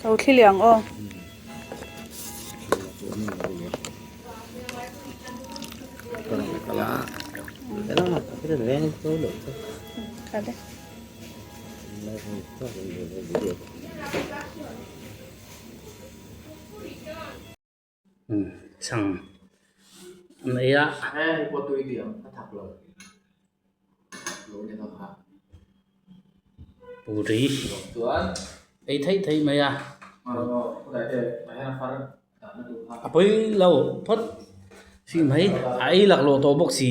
Ko thli liang aw. Kale. Chhang an ei a. Puri ei theih theih mai a. A pawi lo phawt si mai a ei laklawh tawh bawk si.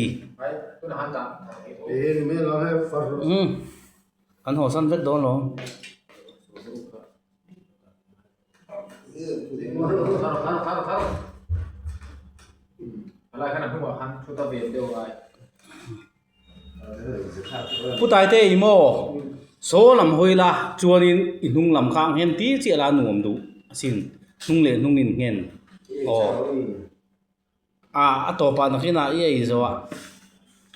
Kan haw san vek dawn lo. Pu Taite i maw saw lam hawi la chuanin i hnung lam kha a nghen tir chiah la a nuam duh asin hnung leh hnung in nghen aw a a tawpah nakinah i ei zawh a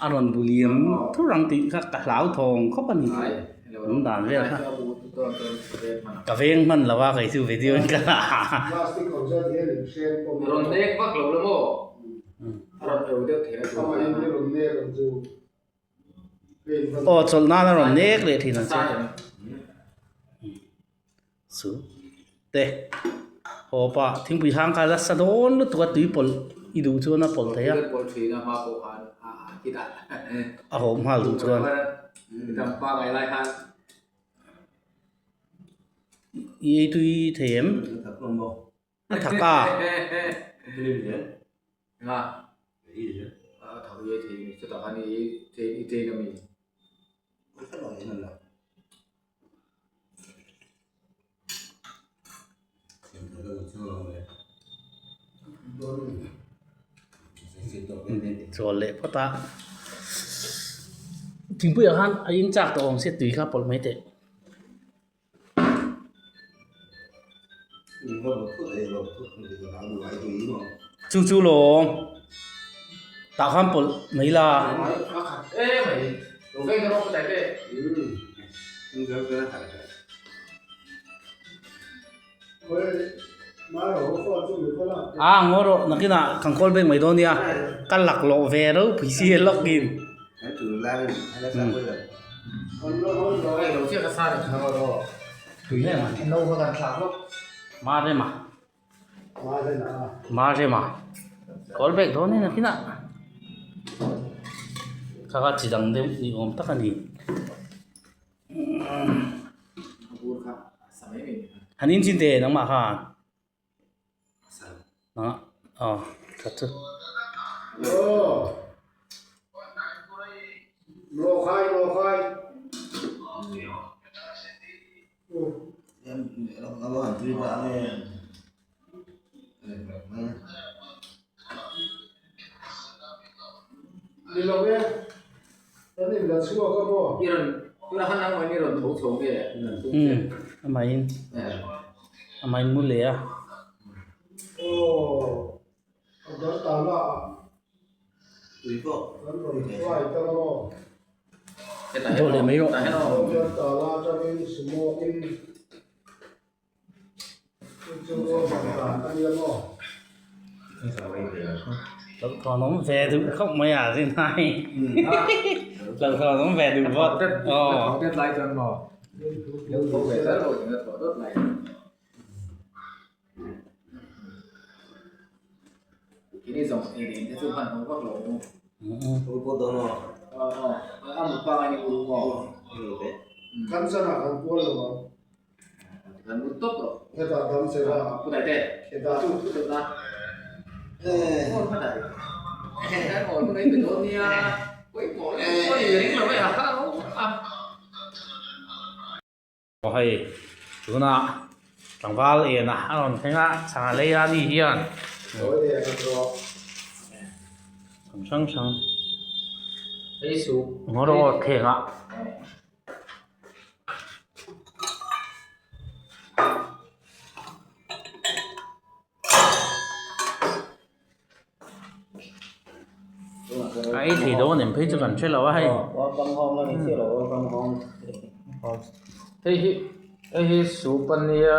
a rawn bu liam thur ang tih kha ka hlauthawng khawp a ni awm dan vel kha ka veng hman lo a kei chu video in ka la a. Aw chawlh nan a rawn nek leh thin ang che chu te haw pah thingpui hang kha la sa dawn lutuk a tui pawlh i duh chuan a pawlh thei a a hawp nghal duh chuan i ei tui thei em a thak a. Chawl leh phawt a thingpui ah khan a in chak tawh awm se tui kha pawlh mai teh. Chu chu lawm tah khan pawlh mai la. A ngaw rawh nakinah kan call back mai dawn nia ka laklawh ve ropui si lawk in. Marema Marema call back dawn e nakinah kha kha chi dang deuh ni awm tak a ni. Han in chin teh nangmah khan aw that chu. Amahin amahin mu leh a. Dawh leh mai rawh. Hlauhthawn awm ve duh khawp mai a zin hai hlauhthawn awm ve duh vawt aw Aw hei tunah tlangval en a a rawn thleng a chhang a lei a ni hian hrang hrang ngaw rawh thleng ah. A ei thei dawn em phei chu kan hre lo a hei. Hei hi hei hi soup a nia.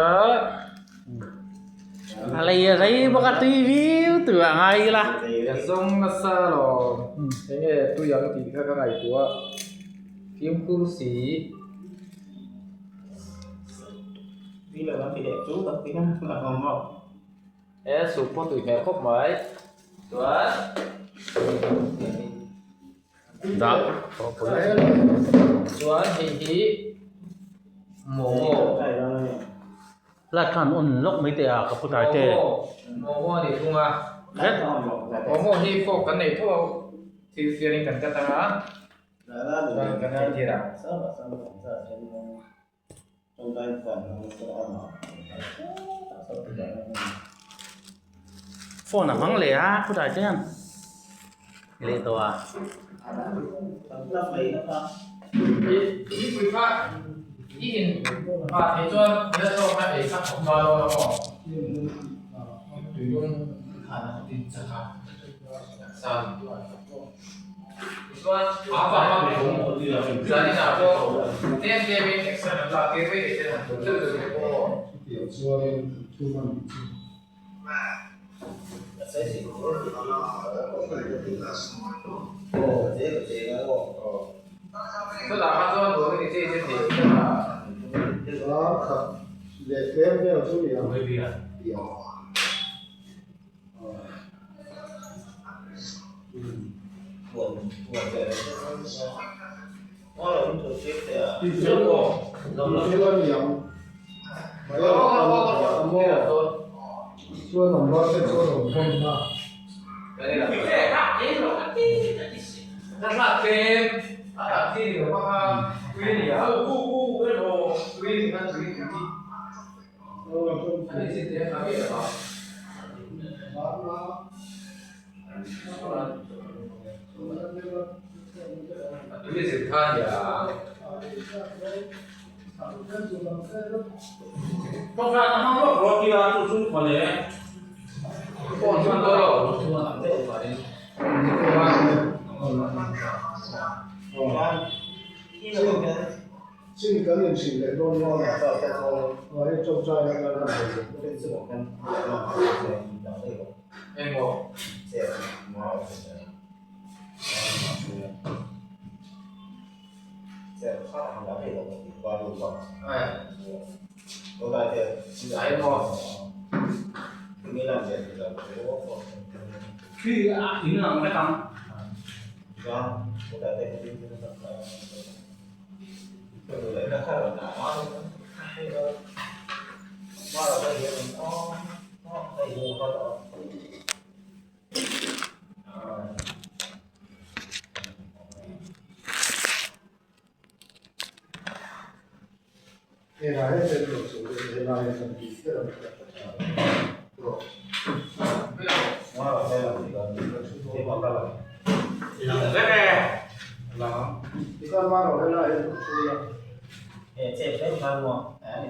A lei a rei bawk a tui viau tur ah ngai ila. Ka zawng nasa alawm. Enge tui ang tih kha ka ngaihtuah. Fimkhur si. He soup pawh tui hmel khawp mai. Chuan Dah. Chuan hei hi momo. Light khan on lawk mai teh a ka pu tai te. Momo a ni thung a. Momo hi fork kan nei tho a thil fiarin kan cut ang a. Chuan kan ei tir ang. Phone a hmang leh a khawtlai te hian leh tawh a.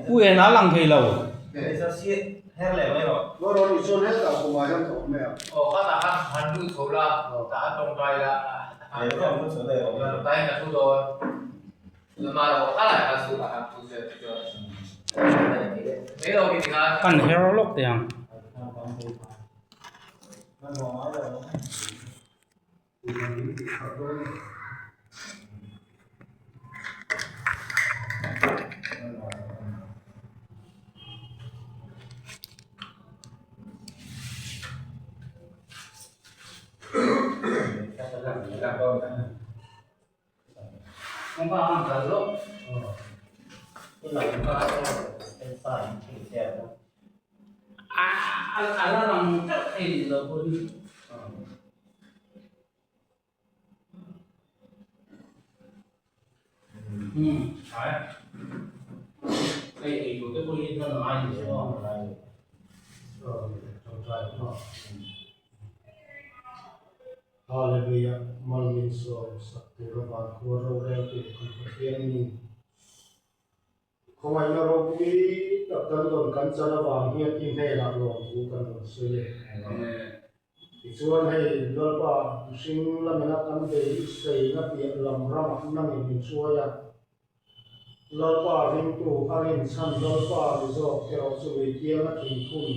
Pu en a lang thei lo. Kan her lawk teh ang. A la lang teuh thei lo pawh hi. Hei ei tur te pawh hi hman a ngai ni lo a. Hallelujah, Malmin sawm sak tur avang khua roreltu kan Pathian ni. Khawngaihna ropui tak kan dawn kan chan avang hian i hnenah lawmthu kan rawn sawi e. Tichuan hei Lalpa mihring lamena kan bei seina piah lam ramah nangin min hruai a. Lalpa ringtu a rinchhan Lalpa ni zawk erawh chu lui kianga thingphun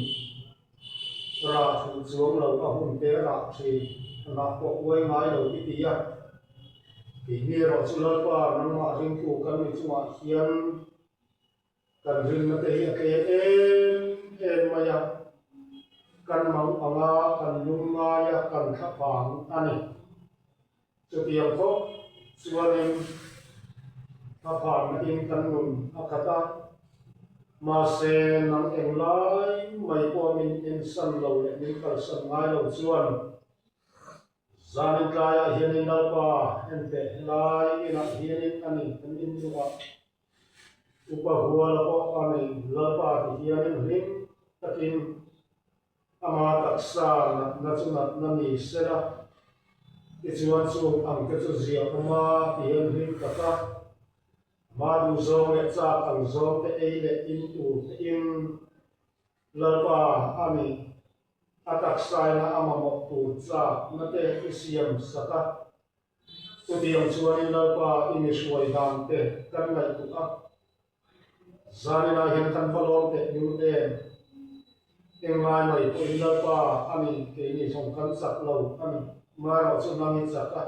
rah thuh chuang lo a hun te rah thin rah pawh uai ngai lo i ti a. Keini erawh chu Lalpa nangmah ringtu kan ni chungah hian Kan rinna te hi a tlem em em mai a, kan mang anga kan lung ngai a, kan thlaphang a ni. Chutiang khawp chuanin thlaphanna in kan nun a khat a, mahse nang englai mai pawh min ensan lo leh min kalsan ngai lo chuan Zanin tlaiah hianin Lalpa enteh helai inah hianin a ni kan inluah. Upa huala pawh a nei Lalpa ti hianin hlim takin ama taksa natna chu natna ni sela, tichuan chung ang te chu ziah awma ti hian hlim taka ama duhzawng leh chak ang zawng te ei leh in tur te in Lalpa a ni a taksaina a mamawh tur chakna te i siam sak a. Chutiang chuanin Lalpa i mi hruai dan te kan ngaihtuah a, zaninah hian kan va lawm teh lul em? Englai mai pawhin Lalpa a ni, keini zawng kan chak lo a ni, maherawh chu nang i chak a,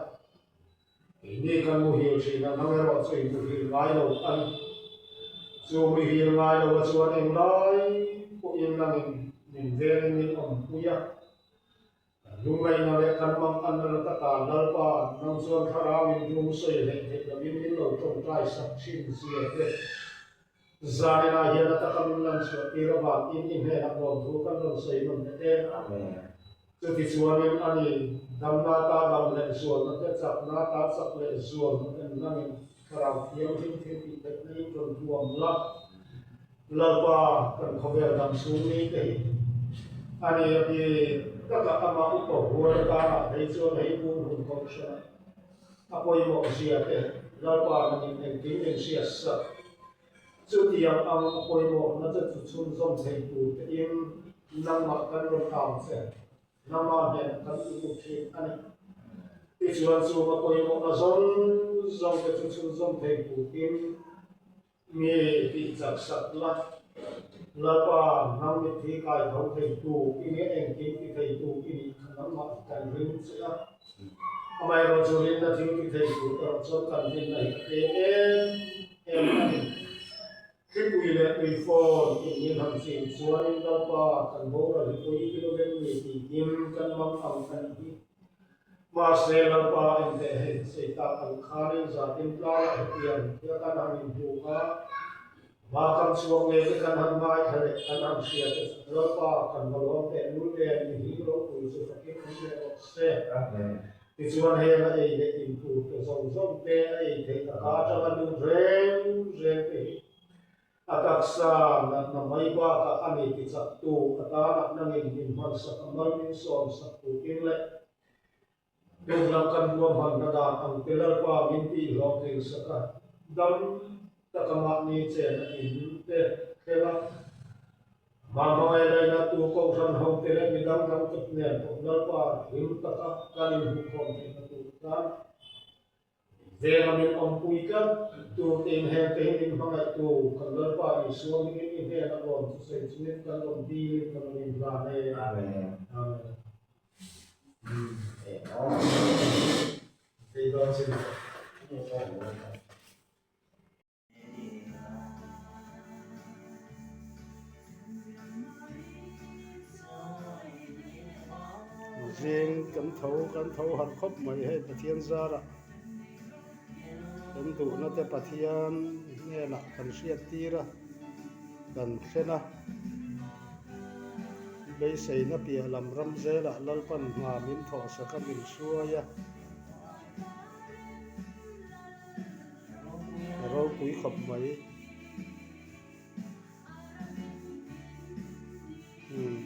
keini kan muhil thin a, nang erawh chu i muhil ngai lo a ni. Chu muhil ngai lo a chuan englai pawhin nangin min vengin min awmpui a. Kan lungngaihna leh kan manganna la taka Lalpa nang chuan thlarau in rum sawi hleh theih lovin min lo tawngtai sak thin zia te zaninah hian a taka min lan chhuah tir avangin i hnenah lawmthu kan rawn sawi nawn leh em. Chuti chuanin ani damna ta dam leh zualna te chakna ta chak leh zualna te nangin thlarau thianghlim thil tih theihna in rawn huam la. Lalpa kan khawvel dam chhung ni te hi a ni a ti taka amah upa hual atana phei chuan hei bur hun kohhran a pawimawh zia te Lalpa nangin engkim min hriat sak. Chutiang ang a pawimawhna te chu chhunzawm thei tur te in nangmah kan rawn au che. Nangmah hnenah kan inuk thin a ni. Tichuan chung a pawimawhna zawng zawng te chu chhunzawm thei turin Mi tih chak sak la, Lalpa nang mitthi kai tho theitu i nia engkim ti theitu i nih kha nangmah hi kan ring che a. Amaherawh chu rinna thil ti thei tur erawh chuan kan rinna hi a tlem em em a ni. Thlipui leh tuifawn in min han chin chuanin Lalpa kan boral hi pui i lovem ni tiin kan mang ang a nih hi. Mahse, Lalpa enteh hei sei tak ang khanin zatin tlangah hetiang thil kan han inhmu a, va kam chhuak ngei te kan han ngaithla leh kan han hria te chu Lalpa kan va lawm teh lul em ni hi ropui chu fakin awm leh rawh se. Tichuan heng a ei leh in tur te zawng zawng te a ei theih taka atanga lut reng reng te hi A taksa natna mai bakah a ni ti chaktu a tanah nangin min hmansak a mal min sawmsak tukin leh tumlam kan huamhanna dan ang te Lalpa min tih hlawhtling sak a, dam taka mahni chena in te thleng a, Mahmangai laina tu Kohhran hote leh midang dang te nen pawh Lalpa hlim taka kan inhmuhkhawm theihna tur tan Venga min awmpui tlat tur tein heng te hi min hmangaihtu kan Lalpa Isua hmingin i hnenah rawn thusawi chungin kan rawn dilin kan rawn inhlan e. Amen. Amen. Zing kan tho kan tho harh khawp mai hei Pathian zarah kan duhna te Pathian hnenah kan hriat tir a kan thlen a beiseina piah lam ram zelah Lalpan hna min thawhsak a min hruai a. A ropui khawp mai. Umm.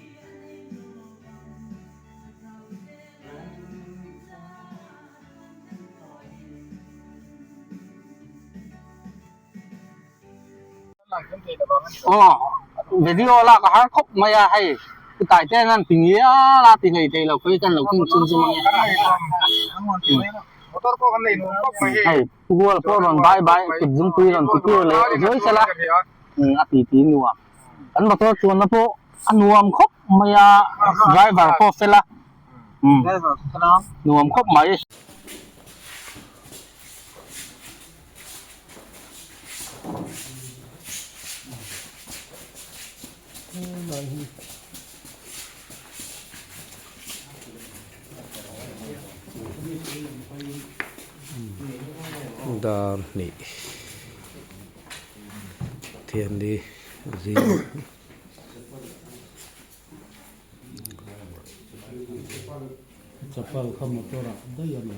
Aw video lak a har khawp mai a hei tlai te nan ti ngial a ti hlei thei lo khawi kan lo kung chhung chu mang e. Motor pawh kan nei nuam khawp mai hei. Hei hual pawh rawn bai bai kut zungpui rawn ti tir leh zuai sela a ti ti nuam. Kan motor chuanna pawh a nuam khawp mai a, driver pawh fel a, nuam khawp mai. Dar hnih thianli zing Chapal kha motor ah daih a ni.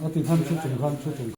A ti khan thu chung khan thu chung.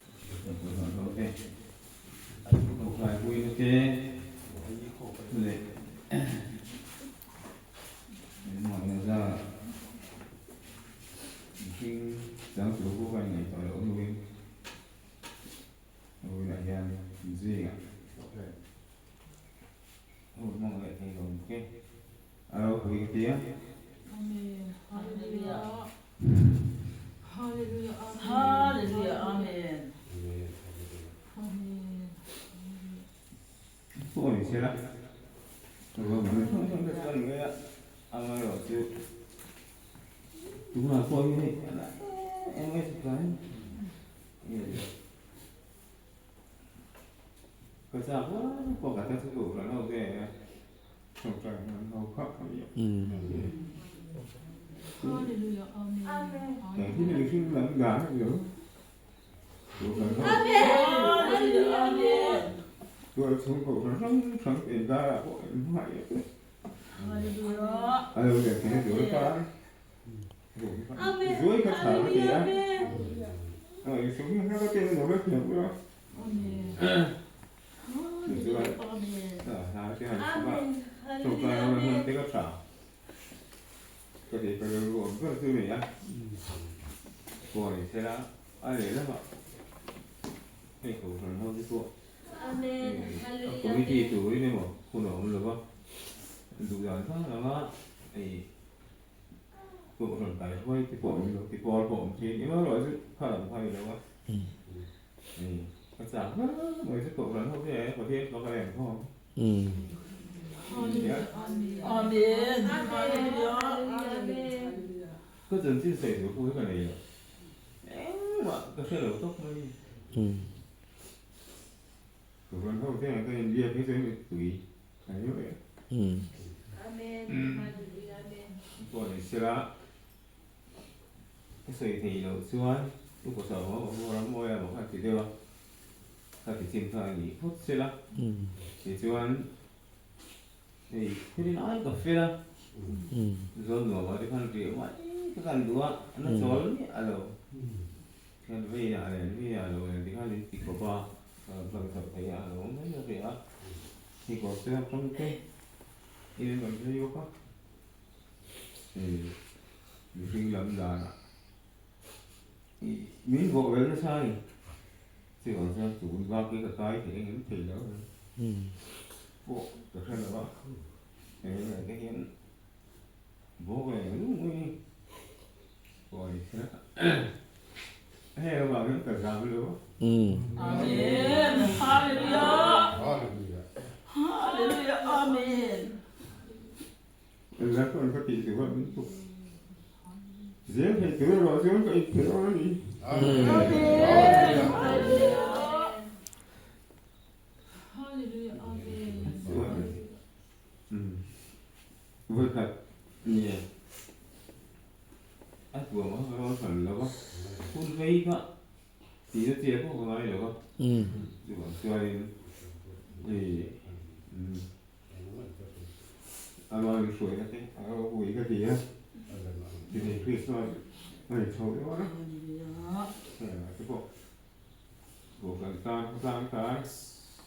Kohhran tan khawtlang tan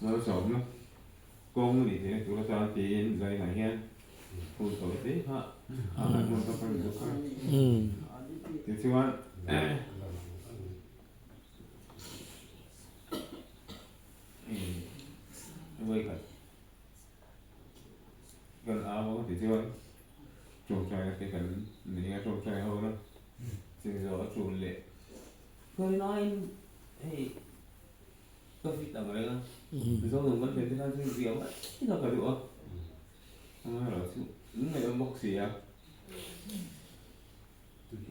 malsawmna kawng a nih theihna tur atan tiin zainah hian hun tawi te kha a han hman bawk a ni bawk a. Tichuan vawikhat kan au ang tichuan tawngtaina te kan nei a tawngtai ho na chingzawh a tul leh Kawinain hei ka fit ang reng a, Mizo nung kan hriat te khan chu zia mai kha ka duh a, amaherawh chu min ngaihawm bawk si a,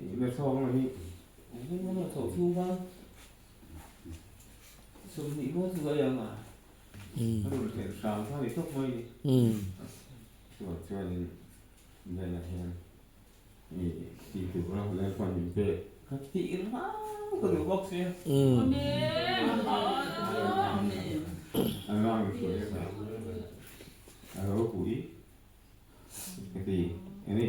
ih na chhawk na hi engtin emaw chhoh chhung khan 20 rual chu ka ei ang a, ka rawn thlen hram kha ni tawp mai ni, chuvang chuanin Zaina hian Tih tur a Lalpa min pek ka tih rang ka duh bawk sia. A rang hruai a ka a ropui ka ti a ni.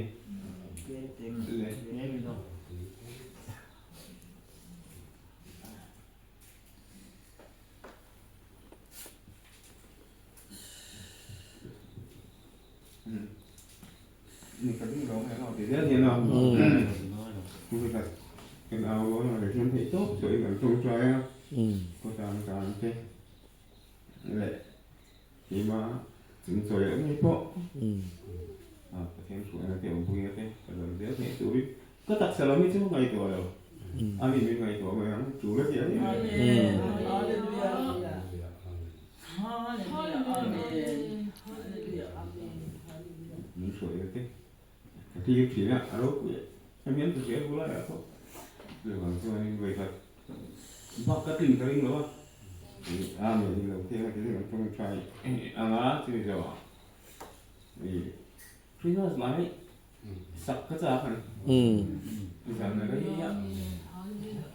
Ka taksa lam hi chu ngaihtuah lo a ni min ngaihtuah mai ang tul a ti a ni. Min hruai te ka thlir thin a, a ropui e. Hemi an hria bu laiah pawh chuvang chuanin vawikhat bak ka tlin ka ring lo a, Amen in lo thleng a ti an tawngtai ang a chumi zawhah ih Christmas lai sak ka chak a ni. Zan a rei a,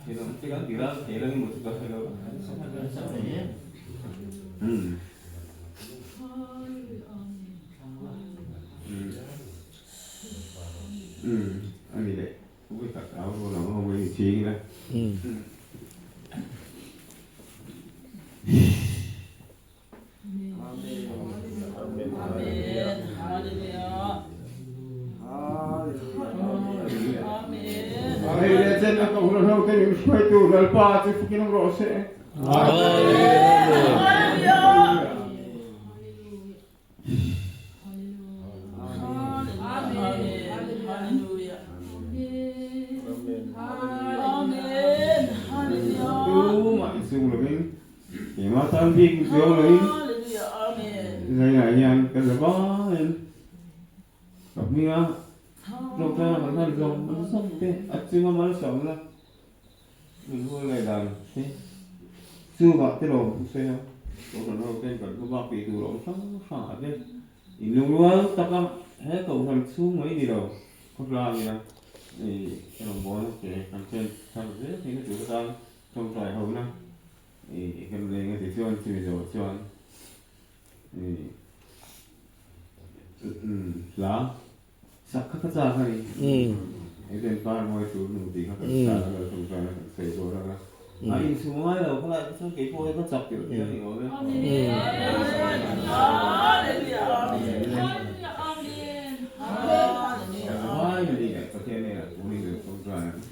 thenawm te kan ti ral thei lo emaw chu ka hre lo a. A ni leh, vui tak au rual ang ho mai ni ching ila. Hei le chen a kohhran ho ten in hruaitu Lalpa chu fukin awm rawh se. Tumah insum lovin Keimah tan bik ni chuang loin zainah hian ka za vangin ka hminga tlawmtana kan hman zawng zawng te a chunga malsawmna min hul leh dan te chuvah te lawm thu sawi a kohhran ho ten kan hma bak tih tur a awm hrang hrang ah te inlungrual taka he kohhran chhung mai ni lo khawtlangina ih rawngbawlna te kan chen thar zel theihna tur atan Tawngtai ho na i kan leng a ti chuan chumi zawh chuan i hla sak kha ka chak a ni. Eden par mawi tur nu tih kha kan sa a lo tawngtai na kan sawi dawn a. A insum ngai lo kha lai chuan kei pawh hi ka chak tirh tirh a ni awm e. Vai na ni leh Pathian hnenah turin lo tawngtai ang.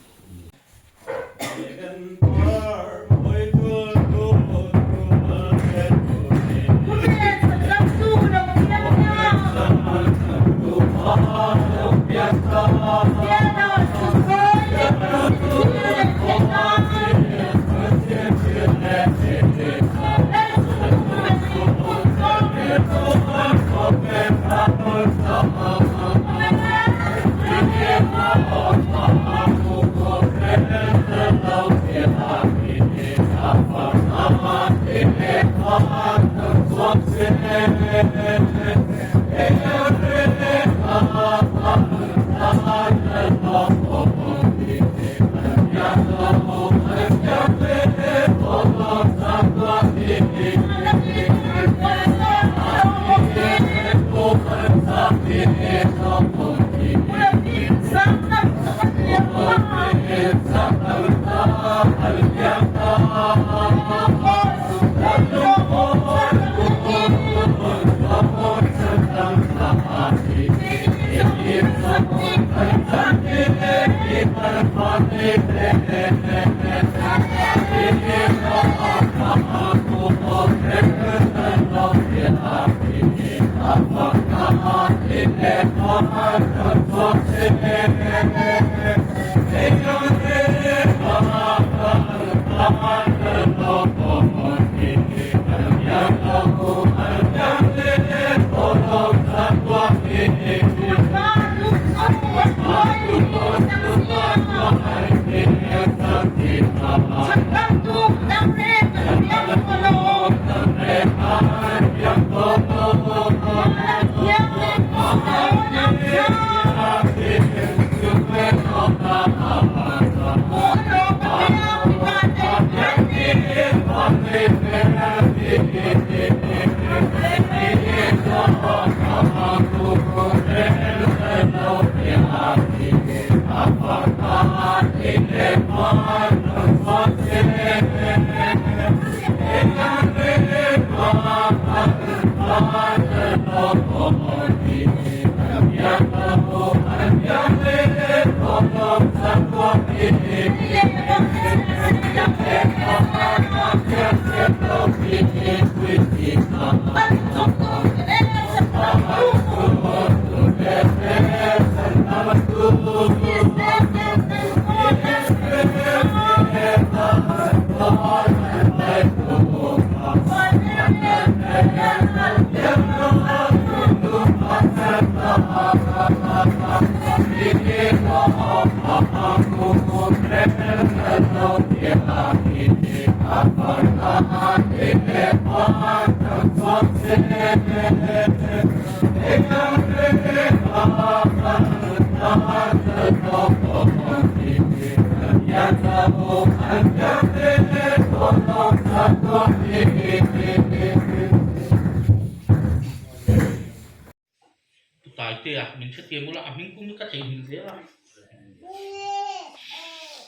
Taitea min hrethiam ula a hming pum hi ka theihnghilh zel a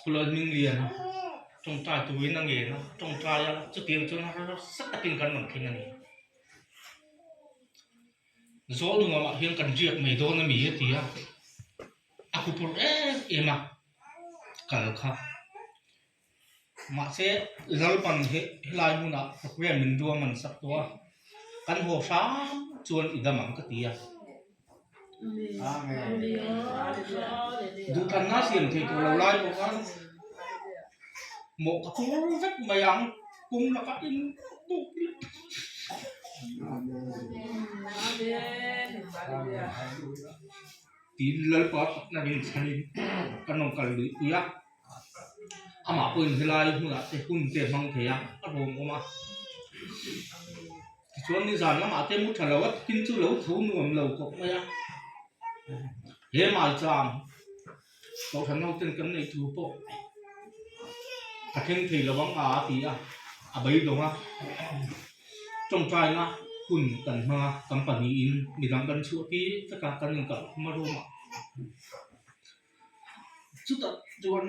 Phulal hming lian a tawngtai turin a ngen a tawngtai a chutiang chuan harsa takin kan rawn thleng a ni. Zawl nuamah hian kan riak mai dawn a mi a ti a, a huphurh em em a kal kha. Mahse Lalpan he helai hmunah program min duam an sak tawh a, kan haw hram chuan i dam ang ka ti a. Duhthlanna siam thei tawh lo lai pawh khan mawh ka phur vek mai ang kum lakah in buk ila. Tiin Lalpa chakna rinchhanin kan rawn kal luih pui a. Amah pawhin helai hmunah te hun te a hmang thei a, a rawm awm a. Tichuan nizan lamah te mu tha lo a tin chu lo tho nuam lo khawp mai a. He maichang Kohhran ho ten kan neih thu pawh ka thleng thei lo ang a a ti a, a beidawng a. Tawngtaina hun kan hmang a, kan pahnihin midang kan chhuah tir vek a, kan inkalh khum a room ah. Chutah chuan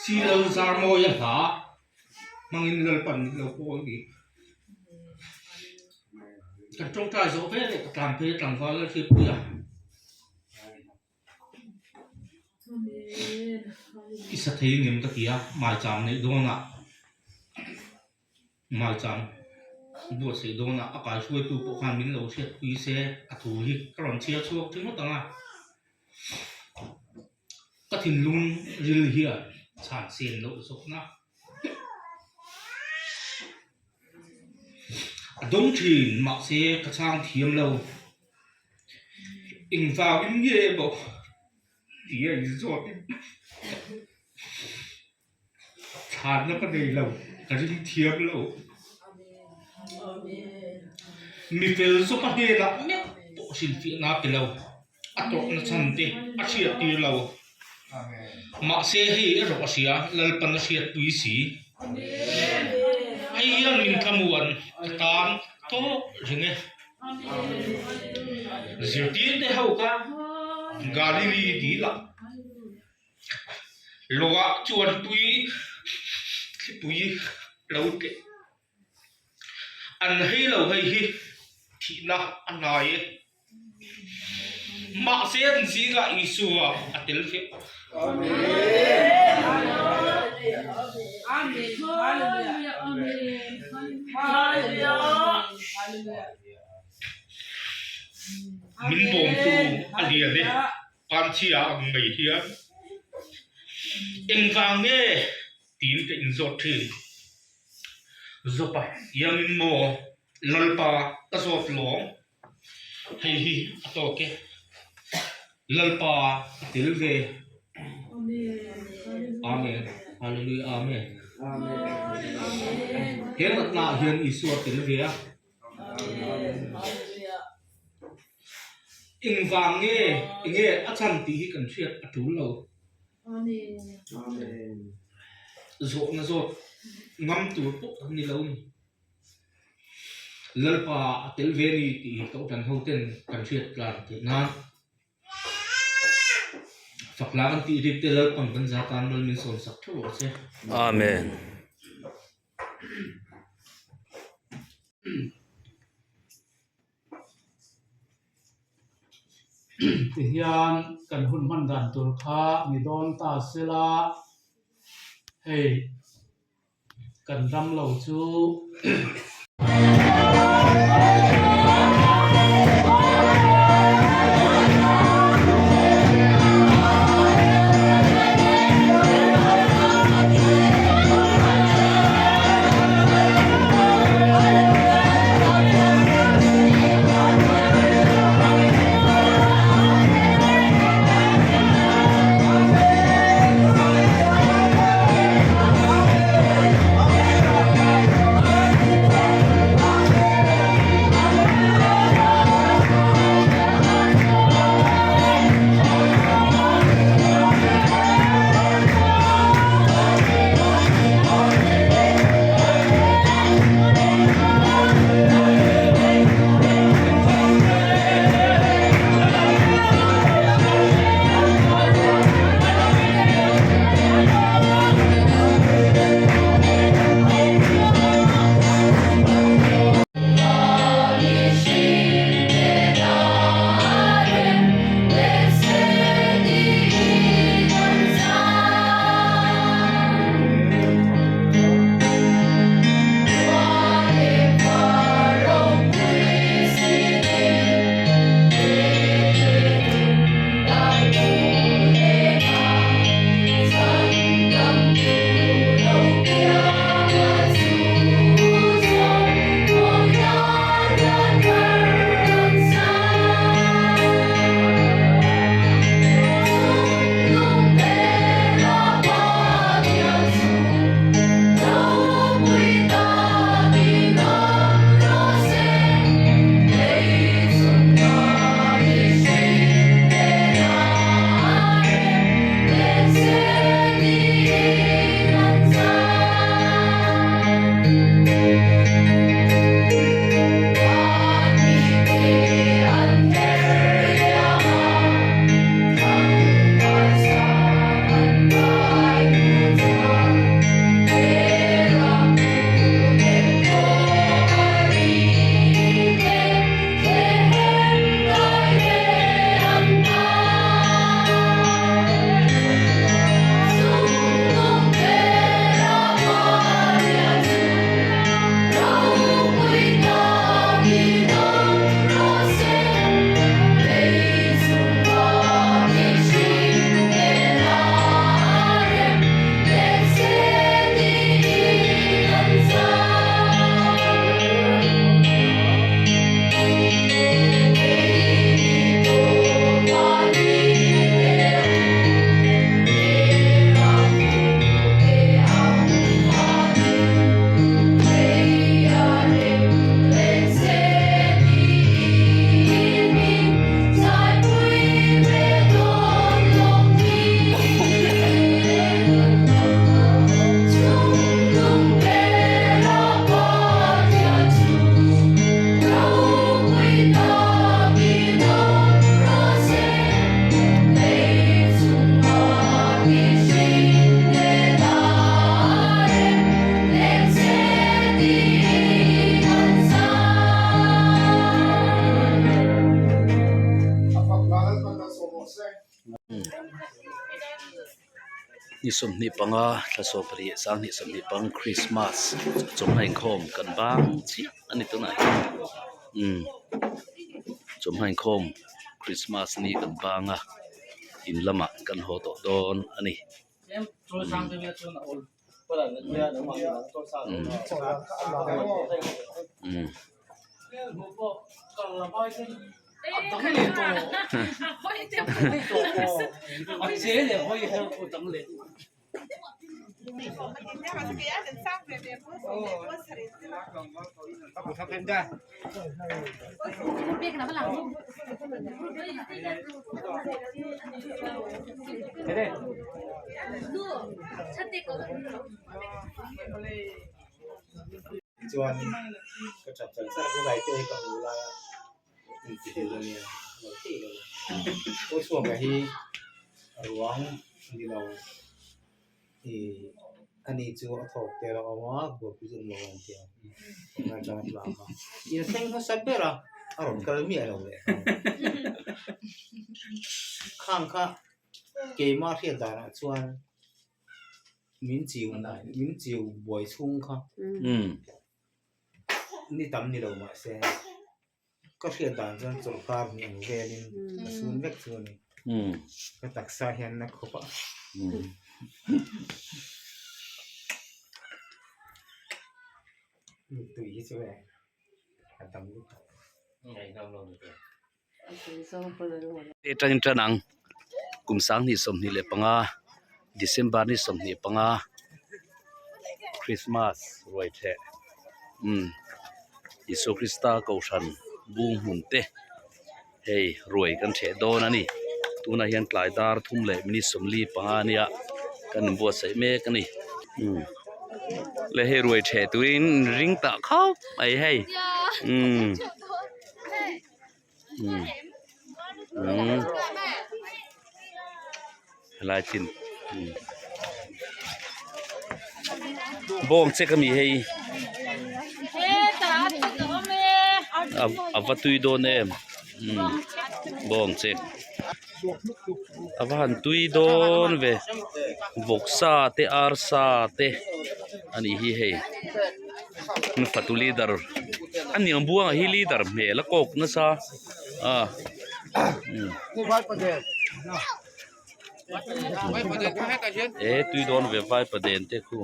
Silo Zarmawia hla hmangin Lalpan min lo pawl a ni. Kan tawngtai zawh vel leh ka tlan phei a tlangval Lalhriatpuia. I sa thei ngem ka ti a, maicham neih dawnah maicham buatsaih dawnah a kaihruaitu pawh khan min lo hriatpui se a thu hi ka rawn chhiar chhuak ṭhi ngawt ang a, ka thinlung ril hian chhan sen loh zawkna a dawng ṭhin mahse ka chhang thiam lo. Engvangin nge emaw tih a inzawt in chhanna ka nei lo, ka ring thiam lo. Mi fel zawk a hnenah meuh pawh hrilhfiahna a pe lo, a tawrhna chhan te a hriat tir lo. Mahse hei erawh a hria, Lalpan a hriatpui si. Hei hian min thlamuan ka tan tawk reng e. Zirtir te ho kha Galili dil ah lawngah chuan tui thlipui lo tleh an hei lo hei hi thihna a hnai e. Mahse an zingah Isua a tel ve. Min bawmtu a lian e, Panchhia ang mai hian engvang nge tiin ka inzawt thin. Zawpa iangin maw Lalpa ka zawt lawm. Hei hi a tawk e. Lalpa a tel ve. Amen. Hallelujah. Amen. He natna ah hian Isua a tel ve a. Engvang nge enge a chhan tih hi kan hriat a tul lo. Zawhna zawt ngam tur pawh kan ni lo ni. Lalpa a tel ve ni tih hi Kohhran ho ten kan hriat tlan theih nan. Fakla kan tih rik te Lalpan kan za tan mal min sawm sak theuh rawh se. Amen. Tihian kan hun hman dan tur kha ni dawn ta sela, hei kan ram lo chu. Ni 25 thla 70 sanghnih 25 Christmas chawhma inkhawm kan bang chiah a ni tunah hian umm chawhma inkhawm Christmas ni kan bang a in lamah kan haw tawh dawn a ni. Chuan ka that char char a tunah te hi ka hmu lai a inti hlel a nia lo thei lo a. Pu Chhuanga hi. Ruang ni lo ih ani chu a thawk tel a awm a buaipui chu awm lo an ti a tunah chuan a tlak a in thleng hmasa ber a a rawn kal miah lo leh nghal khang kha keimah hriat danah chuan min chiu min chiu buai chhung kha ni tam ni lo mahse. Ka hriat dan chuan chawlhkar hnih ang velin ka sun vek chu a ni. Ka taksa hian na khawp a. Mittui hi chu e a tam lutuk. Atangin tan ang kum 2025 December ni 25 Christmas ruai theh umm Isua Krista kohhran bung hmun te hei ruai kan theh dawn a ni tunah hian tlai dar thum leh minute 45 a nia kan inbuatsaih mek a ni umm leh hei ruai theh turin ring tah khawp mai hei umm. Helai chin bawng chek ami hei a va tui dawn em bawng chek a va han tui dawn ve vawksa te arsa te a nih hi hei fatu leader a niang buangah hi leader hmel a kawk nasa a e tui dawn ve vaipaden te khu.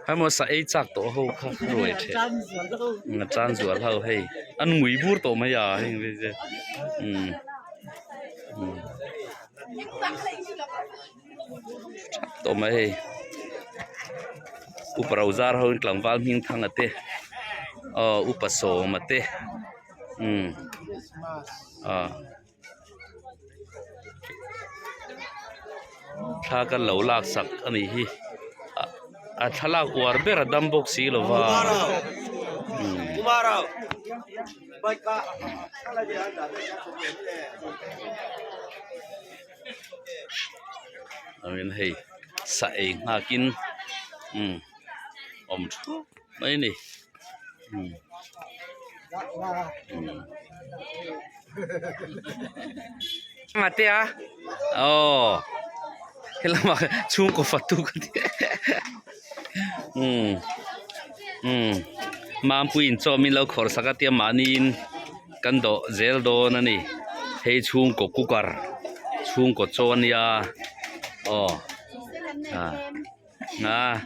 Hemaw sa ei chak tawh ho kha ruai teh a tan zual ho hei an ngui bur tawh mai a heng vel te umm umm tawh mai hei upa ro zar ho in tlangval hming thang a te aw upa sawm a te umm ah. Thla kan lo lak sak a nih hi a thlalak uar ber a dam bawk si lova umm hei sa ei nghak in umm awm thup mai a ni. Ate a aw helama chhungkaw fatu ka ti umm umm mampui in chaw min lo khawrh sak a tia mahniin kan dawh zel dawn a ni hei chhungkaw cooker chhungkaw chaw a nia aw ah.